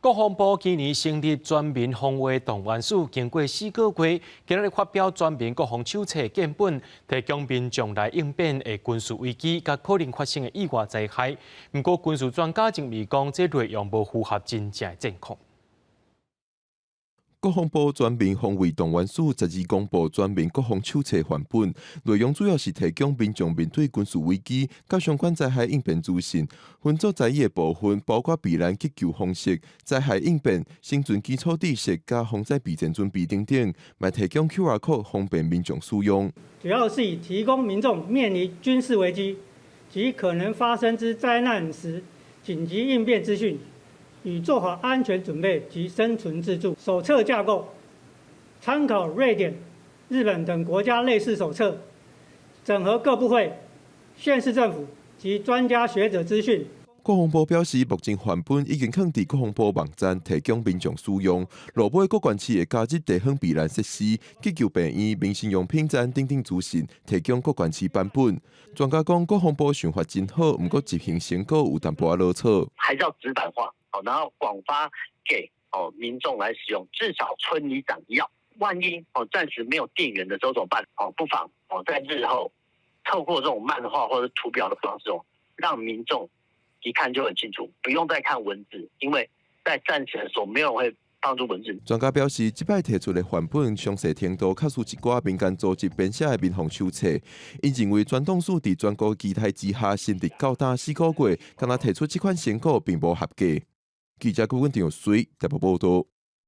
國防部今年成立全民防衛動員署，經過4個月，今仔日發表全民國防手冊建本，提供民眾來應變的軍事危機佮可能發生的意外災害。毋過軍事專家認為講，這內容無符合真正的戰況。國防部全民防衛動員署12公布全民國防手冊範本，內容主要是提供民眾面對軍事危機佮相關災害應變資訊，分做十一個部分，包括避難急救方式、災害應變、生存基礎知識、佮防災備戰準備等等，嘛提供 QR code 方便民眾使用。主要是以提供民眾面臨軍事危機及可能發生之災難時緊急應變資訊，以做好安全準備及生存自助。手冊架構參考瑞典、日本等國家類似手冊，整合各部會、縣市政府及專家學者資訊。國防部表示，目前範本已經放佇國防部網站，提供民眾使用。落尾各縣市會加入地方避難設施、急救病院、民生用品站等等資訊，提供各縣市版本。專家講，國防部想法真好，毋過執行成果有淡薄仔落錯。還是要紙版化，然後廣發給民眾來使用，至少村里長要。萬一暫時沒有電源的時候怎麼辦？不妨在日後透過這種漫畫或者圖表的方式哦，讓民眾一看就很清楚，不用再看文字，因為在戰時的時候，沒有人會幫助文字。專家表示，這擺提出的範本詳細程度，較輸一寡民間組織編寫的民防手冊。𪜶認為，全動署佇全國期待之下成立到今4個月，敢若提出這款成果並無合格。記者郭文長水特報報道。